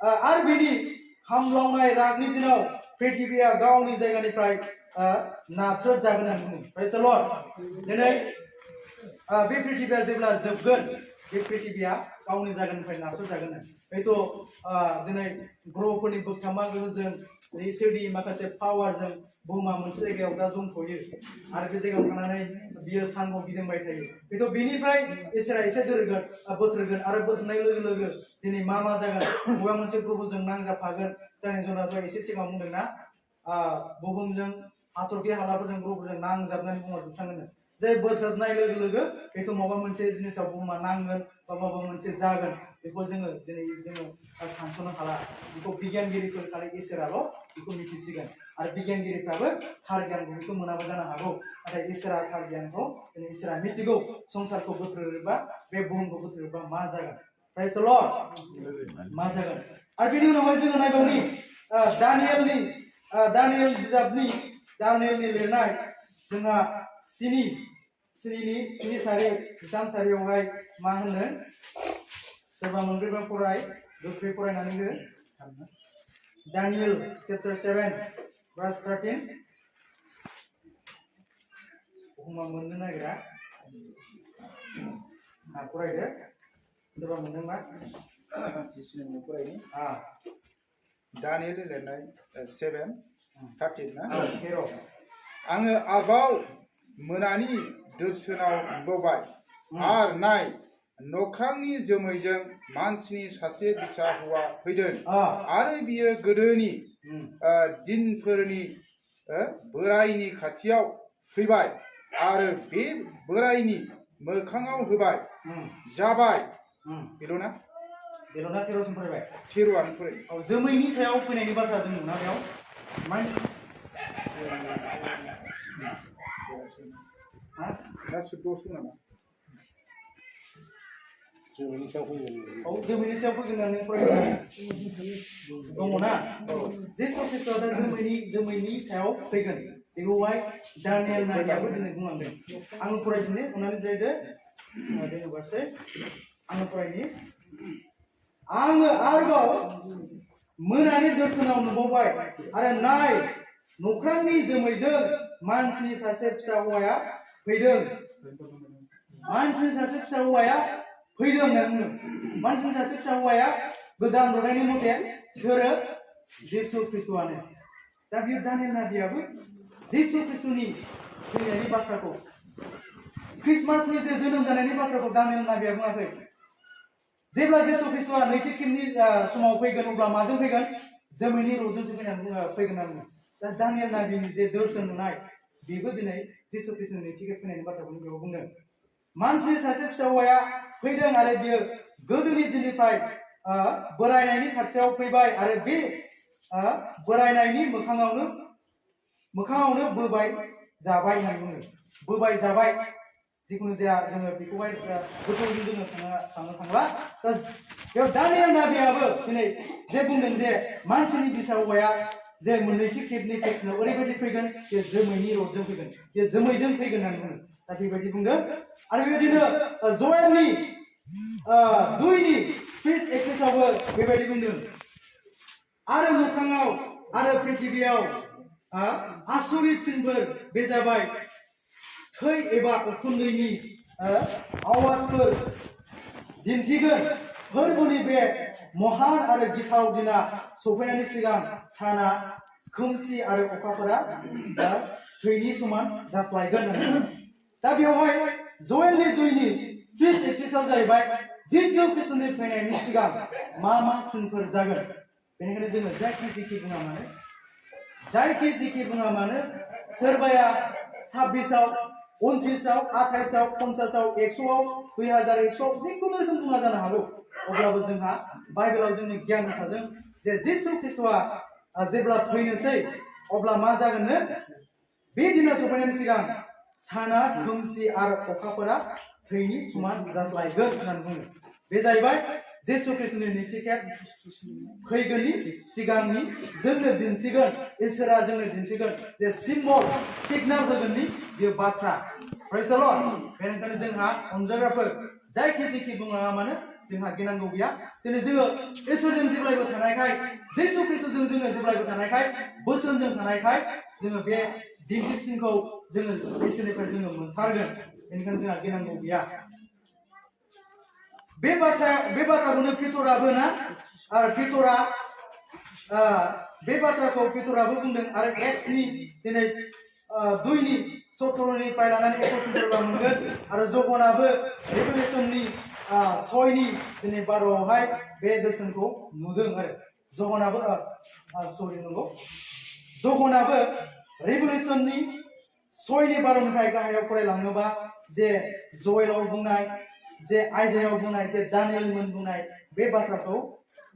आरो बिनि हामलांनाय रागनि दिनाव पृथिबिया गावनि जायगानिफ्राय नाथ्रोद जागोन होनना बुङो। प्रेज द लर्ड। दिनै बे पृथिबिया जेब्ला जोबगोन बे पृथिबिया गावनि जायगानिफ्राय नाथ्रोद जागोन। हयथ' दिनै ग्रहफोरनि बोगथामा गोहोजों इसोरनि माखासे पावारजों बुहुमा मोनसे जायगायाव दा दंथ'यो आरो बे जायगायाव थानानै बियो सानखौ गिदिंबाय थायो। हयथ' बेनिफ्राय इसोरा एसे बोथ्रोगोन आरो बोथ्रोनाय लोगो लोगो दिनै मा जागोन बबेबा मोनसे ग्रहजों नांजाबफागोन। जायनि जुनार एसे सिगां बुंदोंना बुहुमजों हाथरखि हालाफोरजों ग्रहफोरजों नांजाबनानै बुहुमा जोबस्रांगोन। जे बोथ्रोदनाय लोगो लोगो बेथ' माबा मोनसे जिनिसाव बुहुमा नांगोन बा माबा मोनसे जागोन बेखौ दिनै जोङो सानस'नो हाला। बेखौ बिगियानगिरिफोर खालि इसोराल' बेखौ मिथिसिगोन आरो बिगियानगिरिफ्राबो थार गियानखौ बेखौ मोनाबो जानो हागौ। नाथाय इसोरा थार गियानखौ दिनै इसोरा मिथिगौ संसारखौ बोथ्रोदोबा बे बुहुमखौ बोथ्रोदोबा मा जागोन। प्रेज द लर्ड। मा जागोन। आरो बेनि उनावहाय जोङो नायबावनि दानियेल बिजाबनि दानियेलनि लिरनाय जोंहा स्नि सारि 3 सारियावहाय मा होनो सोरबा मोनब्रैबा गोख्रै फरायनानै हो। दानियेल चैप्टार 7 verse 13 बुहुमा मोननो नागिरा फरायदो सोरबा मोनदोंबा जिसुनि फरायनि दानियेल लिरनाय 7:13 ना आङो आबाव मोनानि दर्शनाव नुबाय आरो नाय नख्रांनि जोमैजों मानसिनि सासे फिसा हौवा फैदों आरो बियो गोदोनि दिनफोरनि बोराइनि खाथियाव फैबाय आरो बे बोराइनि मोखाङाव होबाय जाबाय। बेल'ना 13सिम फरायबाय। 13आनो फराय। जोमैनि सायाव फैनायनि बाथ्रा दंना बेयाव दा 14 नामा जोमैनि सायाव फैगोन होननानै फरायदों दङना। जेसु ख्रीष्टआ दा जोमैनि सायाव फैगोन बेखौहाय दानियेल नागियाबो दिनै बुंलांदों। आङो फरायदिनि अननानै जिरायदो आङो फरायनि। आङो आरोबाव मोनानि दर्शनाव नुबावबाय आरो नाय नख्रांनि जोमैजों मानसिनि सासे फिसा हौवाया फैदों। मानसिनि सासे फिसा हौवाया फैदों होनना बुंदों। मानसिनि सासे फिसा हौवाया गोदान रथायनि मथे सोरो जिसु ख्रीष्टआनो। दा बेयो दानियेल नाबियाबो जिसु ख्रीष्टनि फैनायनि बाथ्राखौ ख्रिस्टमासनि जे जोनोम जानायनि बाथ्राखौ दानियेल नाबिया बुङाखै। जेब्ला जिसु ख्रीष्टआ नैथि खेबनि समाव फैगोन अब्ला माजों फैगोन जोमैनि रथजोंसो फैगोन होनना बुङो। दा दानियेल नाबिनि जे दर्शन नुनाय बेबो दिनै जिसु ख्रीष्टनि नैथि खेब फैनायनि बाथ्राखौनो बेयाव बुंदों। मानसिनि सासे फिसा हौवाया फैदों आरो बियो गोदोनि दिननिफ्राय बोरायनायनि खाथियाव फैबाय आरो बे बोरायनायनि मोखाङावनो बोबाय जाबाय होनना बुङो। बोबाय जाबाय जिखुनु जाया जोङो बेखौहाय गोथौजों जोङो साननो थांला। दा बेयाव दानियेल नाबियाबो दिनै जे बुंदों जे मानसिनि फिसा हौवाया जे नैथि खेबनि फैफिनाव ओरैबायदि फैगोन जे जोमैनि रथजों फैगोन जे जोमैजों फैगोन होननानै बुङो। दा बेबायदि बुंदों आरो बेबायदिनो जयेलनि 2:21 बेबायदि बुंदों आरो मोखाङाव आरो पृथिबियाव आसुरित सिनफोर बे जाबाय थै एबा उखुन्दैनि आवाजफोर दिन्थिगोन। फोरबोनि बे महान आरो गिथाव दिना सफैनायनि सिगां साना खोमसि आरो अखाफोरा थैनि समान जास्लायगोन। दा बेवहाय जयेलनि 2:21 जाहैबाय जिसु ख्रीष्टनि फैनायनि सिगां मा सिनफोर जागोन। बेनिखायनो जोङो जायखि जिखि बुङा मानो सोरबाया 26आव 29आव 28आव 50आव 100आव 2100 जिखुनु रोखोम बुङा जानो हागौ। अब्लाबो जोंहा बाइबेलाव जोंनि गियान थादों जे जिसु ख्रीष्टआ जेब्ला फैनोसै अब्ला मा जागोननो बे दिना सफैनायनि सिगां साना खोमसि आरो अखाफोरा थैनि समान जास्लायगोन होननानै बुङो। बे जाहैबाय जिसु ख्रीष्टनि नैथि खेब फैगोननि सिगांनि जोंनो दिन्थिगोन। इसोरा जोंनो दिन्थिगोन जे सिगनाल होगोननि बे बाथ्रा। प्रेज द लर्ड। बेनिखायनो जोंहा अनजाग्राफोर जायखि जेखि बुङा मानो जोंहा गिनांगौ गैया दिनै जोङो इसोरजों जेब्लायबो थानायखाय जिसु ख्रिस्टजों जोङो जेब्लायबो थानायखाय बोसोनजों थानायखाय जोङो बे दिन्थिसिनखौ जोङो इसोरनिफ्राय जोङो मोनथारगोन बेनिखायनो जोंहा गिनांगौ गैया बे बाथ्राखौनो पितराबो ना आरो पितरा बे बाथ्राखौ पितराबो बुंदों आरो एक्सनि दिनै 2नि 17निफ्राय लानानै 21 मोनगोन आरो जगनाबो रेभेलेसननि 6नि दिनै 12आवहाय बे दर्शनखौ नुदों आरो जगनाबो जगनाबो रेभेलेसननि 6नि 12निफ्राय गाहायाव फरायलाङोबा जे जयेलाव बुंनाय जे आइजायाव बुंनाय जे दानियेलमोन बुंनाय बे बाथ्राखौ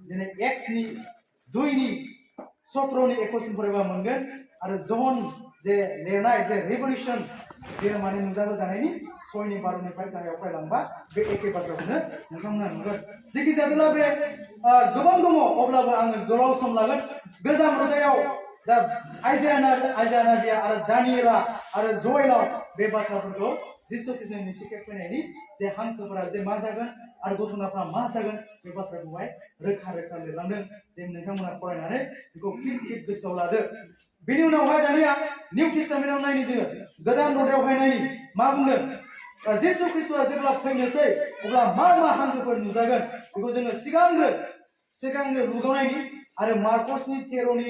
दिनै एक्सनि 2नि 17नि 21 फरायबा मोनगोन आरो जन जे लिरनाय जे रेभेलेसन बेयो माने नुजाहोजानायनि 6नि 12निफ्राय गाहायाव फरायलांबा बे एखे बाथ्राखौनो नोंथांमोना नुगोन जेखि जादोंला बे गोबां दङ अब्लाबो आङो गोलाव सम लागोन गोजाम हृदयाव दा आइजाया नाबिया आरो दानियेला आरो जयेलाव बे बाथ्राफोरखौ जिसु ख्रिस्टनि नैथि खेब फैनायनि जे हांखोफोरा जे मा जागोन आरो घटनाफोरा मा जागोन बे बाथ्राखौहाय रोखा लिरलांदों जे नोंथांमोना फरायनानै बेखौ फिट गोसोआव लादो बेनि उनावहाय दानिया निउ टेस्टामेन्टआव नायनि जोङो गोदान हृदयावहाय नायनि मा बुंदों जिसु ख्रिस्टआ जेब्ला फैनोसै अब्ला मा हांखोफोर नुजागोन बेखौ जोङो सिगांग्रो लुगाव नायनि आरो मार्कसनि 13नि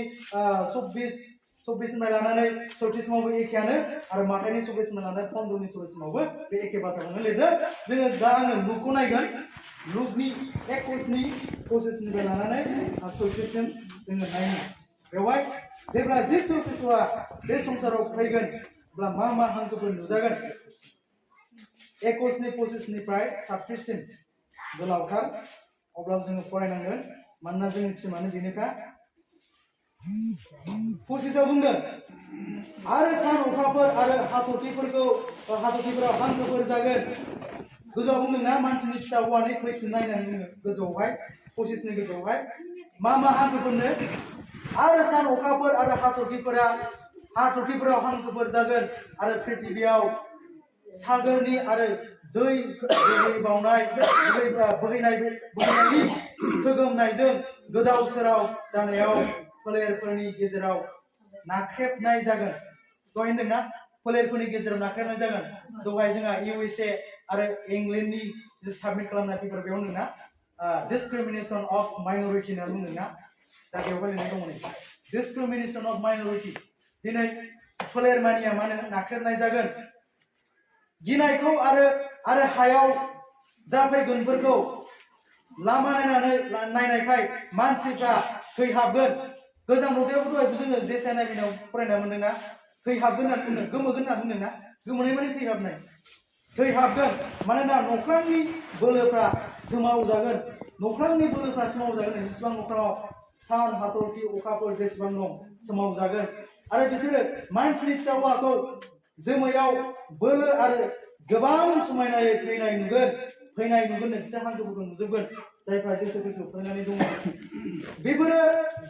24निफ्राय लानानै 34सिमावबो एखेयानो आरो माथाइनि 24निफ्राय लानानै 15नि 24सिमावबो बे एखे बाथ्राखौनो लिरदों जोङो दा आङो लुकखौ नायगोन लुकनि 21नि 25निफ्राय लानानै 36सिम जोङो नायनि बेवहाय जेब्ला जिसु ख्रिस्टआ बे संसाराव फैगोन अब्ला मा हांखोफोर नुजागोन 21नि 25निफ्राय 36सिम गोलावथार अब्ला जोङो फरायनांगोन मानोना जोंनि टिमानो बेनोखा 25आव बुंदों आरो सान अखाफोर आरो हाथरखिफोराव हांखोफोर जागोन गोजौआव बुंदों ना मानसिनि फिसा हौवानि फैफिननाय होननानै बुङो गोजौआवहाय 25नि गोजौआवहाय मा हांखोफोरनो आरो सान अखाफोर आरो हाथरखिफोराव हांखोफोर जागोन आरो पृथ्वीयाव सागरनि आरो दै बोहैनायनि सोगोमनायजों गोदाव सोराव जानायाव फोलेरफोरनि गेजेराव नाख्रेबनाय जागोन दहाय होनदोंना फोलेरफोरनि गेजेराव नाख्रेबनाय जागोन दहाय जोंहा USA आरो इंलेन्डनि साबमिट खालामनाय पेपार बेयाव होनदोंना डिसक्रिमिनेशन अफ माइनरिटि होनना बुंदोंना दा बेवहाय लिरनाय दङ नै डिसक्रिमिनेशन अफ माइनरिटि दिनै फोलेर मानिया मा होनो नाख्रेबनाय जागोन गिनायखौ आरो हायाव जाफैगोनफोरखौ लामा नायनायखाय मानसिफ्रा थैहाबगोन गोजाम हृदयावबो दहाय जोङो जेसाया नायनायाव फरायना मोनदोंना थैहाबगोन होनना बुंदों गोमोगोन होनना बुंदोंना गोमोनाय माने थैहाबगोन मानोना नख्रांनि बोलोफ्रा सोमावजागोन जेसेबां नख्राङाव सान हाथरखि अखाफोर जेसेबां दं सोमावजागोन आरो बिसोरो मानसिनि फिसा हौवाखौ जोमैयाव बोलो आरो गोबां समायनायै फैनाय नुगोन बिसोर हांखोफोरखौ नुजोबगोन जायफ्रा जिसु ख्रिस्टखौ फोथायनानै दङ बेफोरो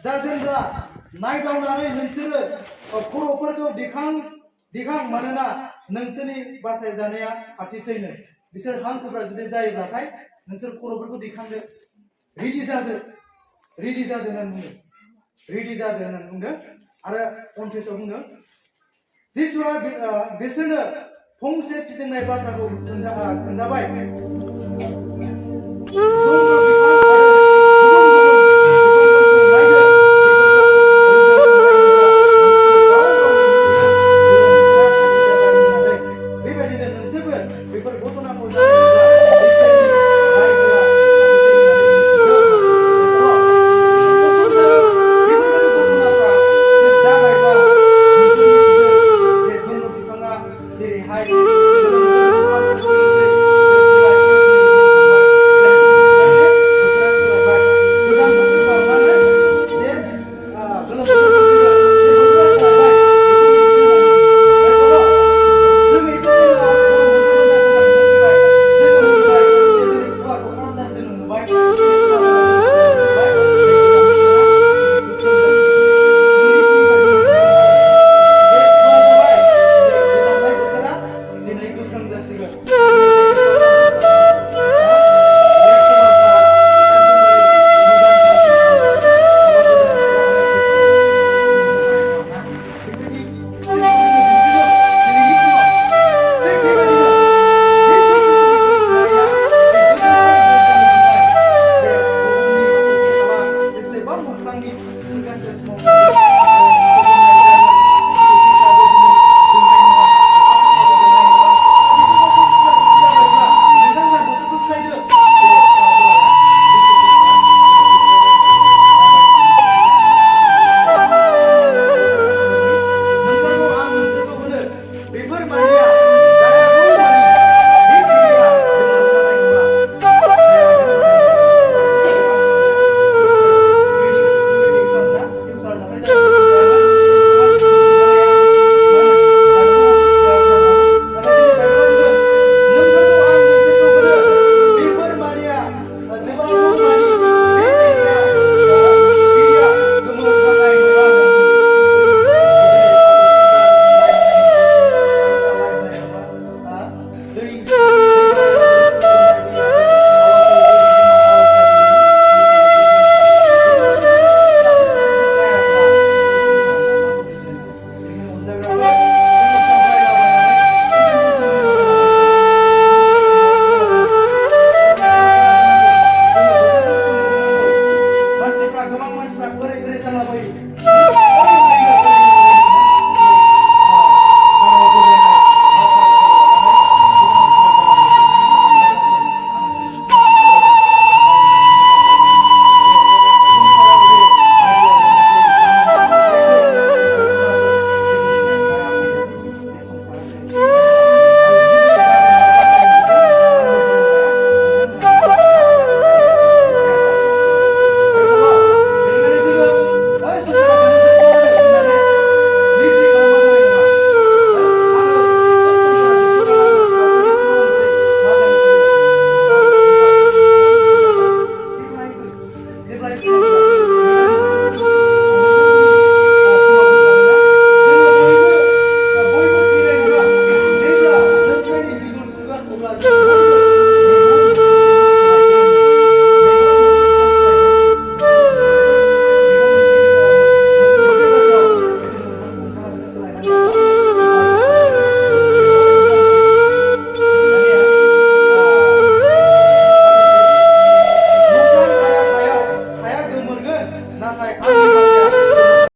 जाजेनब्ला नायदावनानै नोंसोरो खर'फोरखौ दिखां मानोना नोंसोरनि बासायजानाया खाथिसैनो बिसोर हांखोफ्रा जुदि जायोब्लाथाय नोंसोर खर'फोरखौ दिखांदो रेडि जादो होननानै बुंदों आरो 29आव बुंदों जिसुआ बिसोरनो फंसे फिदिंनाय बाथ्राखौ खोन्थाबाय